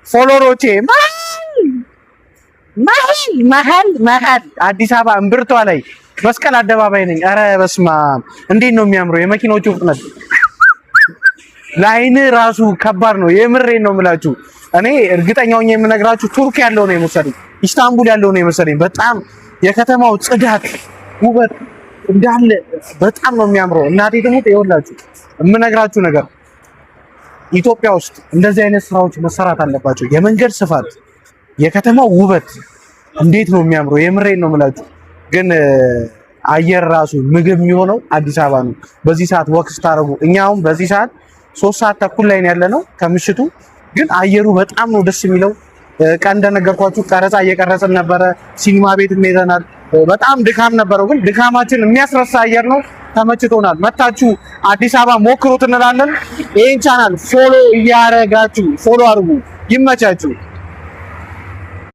Follower ኦቼ መሀል መሀል መሀል መሀል አዲስ አበባ እምብርቷ ላይ መስቀል አደባባይ ነኝ። ኧረ በስመ አብ እንዴት ነው የሚያምረው! የመኪናዎቹ ፍጥነት ለአይን ራሱ ከባድ ነው። የምሬን ነው የምላችሁ። እኔ እርግጠኛ ሆኜ የምነግራችሁ ቱርክ ያለው ነው የመሰለኝ፣ ኢስታንቡል ያለው ነው የመሰለኝ። በጣም የከተማው ጽዳት፣ ውበት እንዳለ በጣም ነው የሚያምረው። እናቴ ትሙት ይኸውላችሁ የምነግራችሁ ነገር ኢትዮጵያ ውስጥ እንደዚህ አይነት ስራዎች መሰራት አለባቸው። የመንገድ ስፋት፣ የከተማው ውበት እንዴት ነው የሚያምረው! የምሬን ነው የምላችሁ። ግን አየር ራሱ ምግብ የሚሆነው አዲስ አበባ ነው። በዚህ ሰዓት walk ስታደርጉ፣ እኛ አሁን በዚህ ሰዓት 3 ሰዓት ተኩል ላይ ነው ያለነው ከምሽቱ። ግን አየሩ በጣም ነው ደስ የሚለው። ቀን እንደነገርኳችሁ ቀረጻ እየቀረጽን ነበረ። ሲኒማ ቤት ሄደናል። በጣም ድካም ነበረው፣ ግን ድካማችን የሚያስረሳ አየር ነው። ተመችቶናል። መታችሁ አዲስ አበባ ሞክሩት እንላለን። ይህን channel follow እያረጋችሁ follow አድርጉ። ይመቻችሁ።